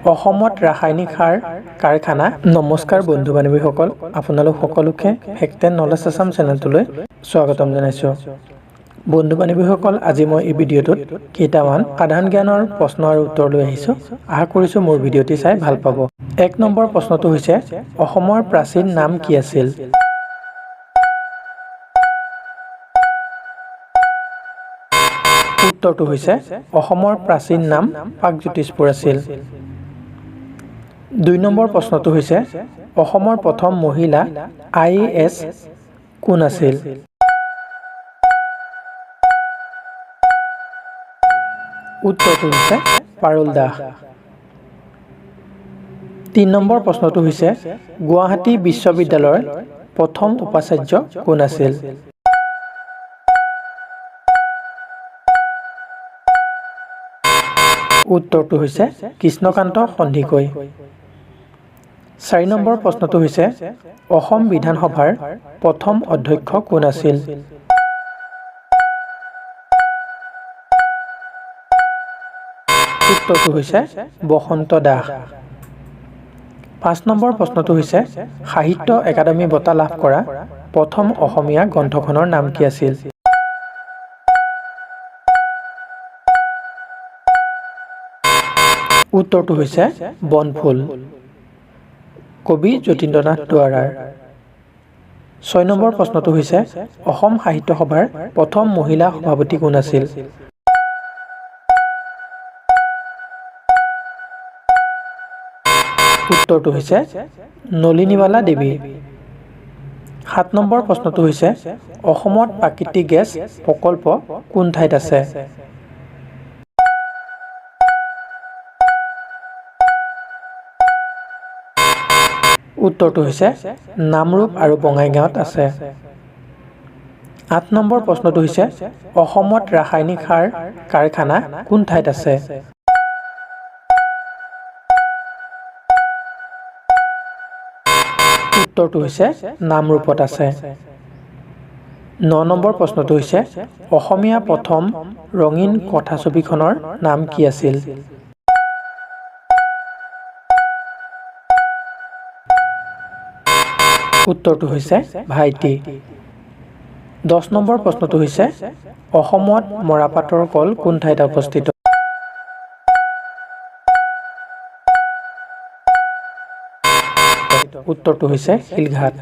অসমত ৰাসায়নিক সাৰ কাৰখানা। নমস্কাৰ বন্ধু বান্ধৱীসকল, আপোনালোক সকলোকে ফেক্ট এণ্ড নলেজ আছাম চেনেলটোলৈ স্বাগতম জনাইছোঁ। বন্ধু বান্ধৱীসকল, আজি মই এই ভিডিঅ'টোত কেইটামান সাধাৰণ জ্ঞানৰ প্ৰশ্ন আৰু উত্তৰ লৈ আহিছোঁ। আশা কৰিছোঁ মোৰ ভিডিঅ'টি চাই ভাল পাব। 1 নম্বৰ প্ৰশ্নটো হৈছে, অসমৰ প্ৰাচীন নাম কি আছিল? উত্তৰটো হৈছে, অসমৰ প্ৰাচীন নাম প্ৰাগজ্যোতিষপুৰ আছিল। 2 নম্বৰ প্ৰশ্নটো হৈছে, অসমৰ প্ৰথম মহিলা আইএএছ কোন আছিল? উত্তৰটো হৈছে পাৰুল দাস। 3 নম্বৰ প্ৰশ্নটো হৈছে, গুৱাহাটী বিশ্ববিদ্যালয়ৰ প্ৰথম উপাচাৰ্য কোন আছিল? উত্তৰটো হৈছে কৃষ্ণকান্ত সন্দিকৈ। 4 নম্বৰ প্ৰশ্নটো হৈছে, অসম বিধানসভাৰ প্ৰথম অধ্যক্ষ কোন আছিল? উত্তৰটো হৈছে বসন্ত দাস। 5 নম্বৰ প্ৰশ্নটো হৈছে, সাহিত্য একাডেমী বঁটা লাভ কৰা প্ৰথম অসমীয়া গ্ৰন্থখনৰ নাম কি আছিল? উত্তৰটো হৈছে বনফুল, কবি যতীন্দ্ৰনাথ দুৱৰাৰ। 6 নম্বৰ প্ৰশ্নটো হৈছে, অসম সাহিত্য সভাৰ প্ৰথম মহিলা সভাপতি কোন আছিল? উত্তৰটো হৈছে নলিনীবালা দেৱী। 7 নম্বৰ প্ৰশ্নটো হৈছে, অসমত প্ৰাকৃতিক গেছ প্ৰকল্প কোন ঠাইত আছে? উত্তৰটো হৈছে নামৰূপ আৰু বঙাইগাঁৱত আছে। 8 নম্বৰ প্ৰশ্নটো হৈছে, অসমত ৰাসায়নিক সাৰ কাৰখানা কোন ঠাইত আছে? উত্তৰটো হৈছে নামৰূপত আছে। 9 নম্বৰ প্ৰশ্নটো হৈছে, অসমীয়া প্ৰথম ৰঙীন কথাছবিখনৰ নাম কি আছিল? উত্তৰটো হৈছে ভাইটি। 10 নম্বৰ প্ৰশ্নটো হৈছে, অসমত মৰাপাটৰ কল কোন ঠাইত অৱস্থিত? উত্তৰটো হৈছে শিলঘাট।